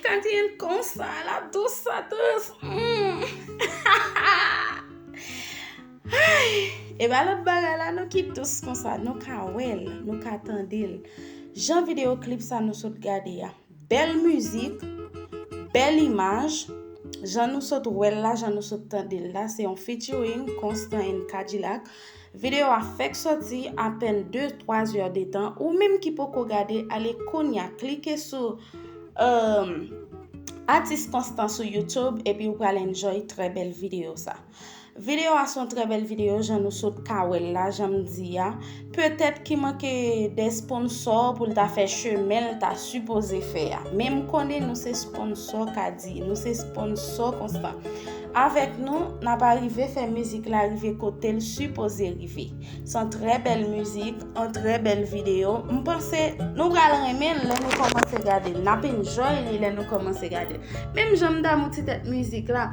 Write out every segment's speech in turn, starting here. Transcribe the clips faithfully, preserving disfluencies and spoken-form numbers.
Kantiyen konsa, la dous sa dous. Mm. Ay, e pa lòt bagay la, non, ki dous konsa, nou ka wè l, nou ka tande l. Jan videyo klip sa nou sot gade a. Bèl mizik, bèl imaj. Jan nou sot wè l la, jan nou sot tande l la, se yon featuring Constant and Kadilak. Videyo a fèk soti, apèn de twa zè de tan. Ou menm ki poko gade, ale kounye a, klike sou um, atis Constant sou YouTube, epi ou pral enjoy trè bèl videyo sa. Videyo a se yon trè bèl videyo, jan nou sot ka wè l la, jan m di a. Petèt ki manke de sponsò pou l ta fè chemen l ta sipoze fè a. Men m konnen nou se sponsò Kadi, nou se sponsò Constant. Avèk nou, n ap arive fè mizik la rive kote l sipoze rive. Se yon trè bèl mizik, yon trè bèl videyo. M panse nou pral renmen l lè nou kòmanse gade l. N ap enjoy li lè nou kòmanse gade l. Menm jan m damou ti tèt mizik la,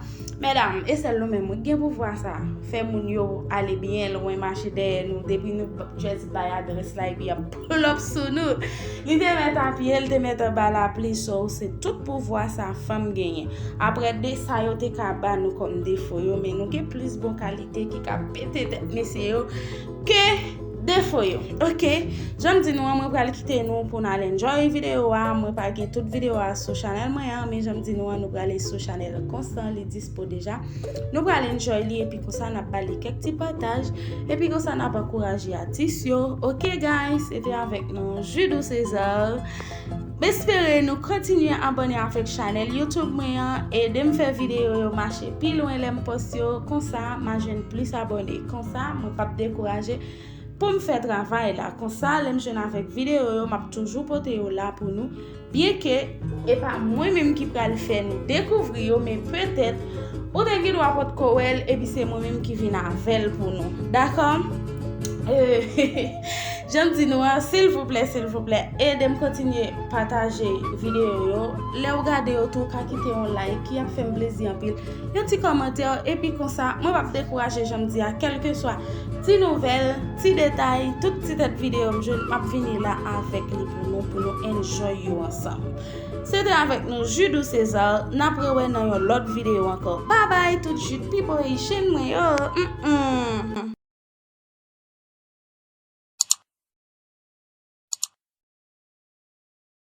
medam, e sèl nou menm wi k gen pouvwa sa. Fè moun yo ale byen lwen, mache dèyè nou, depi nou b- just bay adrès la, epi y ap pull up sou nou. Li te mèt a pye, li te mèt anba lapli, so se tout pouvwa sa fanm genyen. Apre de sa yo te ka ba nou kòm defo yo, men nou gen plis bon kalite ki ka pete tèt mesye yo ke defo yo. Ok, jan m di nou an, mwen pral kite nou pou n al enjoy videyo a. Mwen pa gen tout videyo a sou chanèl mwen an, men jan m di nou an, nou prale sou chanèl Constant, li dispo deja. Nou pral enjoy li, epi konsa n ap ba li kèk ti pataj, epi konsa n ap ankouraje atis yo. Ok guys, se te avèk nou Judou César. M espere nou kontinye abòne avèk chanèl YouTube mwen an, ede m fè videyo yo mache pi lwen lè m post yo, konsa m a jwenn plis abòne, konsa mwen p ap dekouraje pou m fè travay la. Konsa lè m jwenn avèk videyo yo, m ap toujou pote yo la pou nou, byenke e pa mwen menm ki pral fè nou dekouvri yo, men petèt ou te gen dwa potko wè l, epi se mwen menm ki vin avè l pou nou. Dakò? Euh, jan m di nou an, silvouplè, silvouplè, ede m kontinye pataje videyo yo. Lè w gade yo tou, w ka kite yon like, ki ap fè m plezi anpil. Yon ti kòmantè, epi konsa, mwen p ap dekouraje jan m di a, kèlkeswa ti nouvèl, ti detay, tout ti tèt videyo m jwenn, m ap vini la avèk li pou nou, pou nou enjoy yo ansanm. Se te avèk nou Judou César, n ap rewè nan yon lòt videyo ankò. Babay tout Jud pipo Haitian mwen yo. Mm-mm.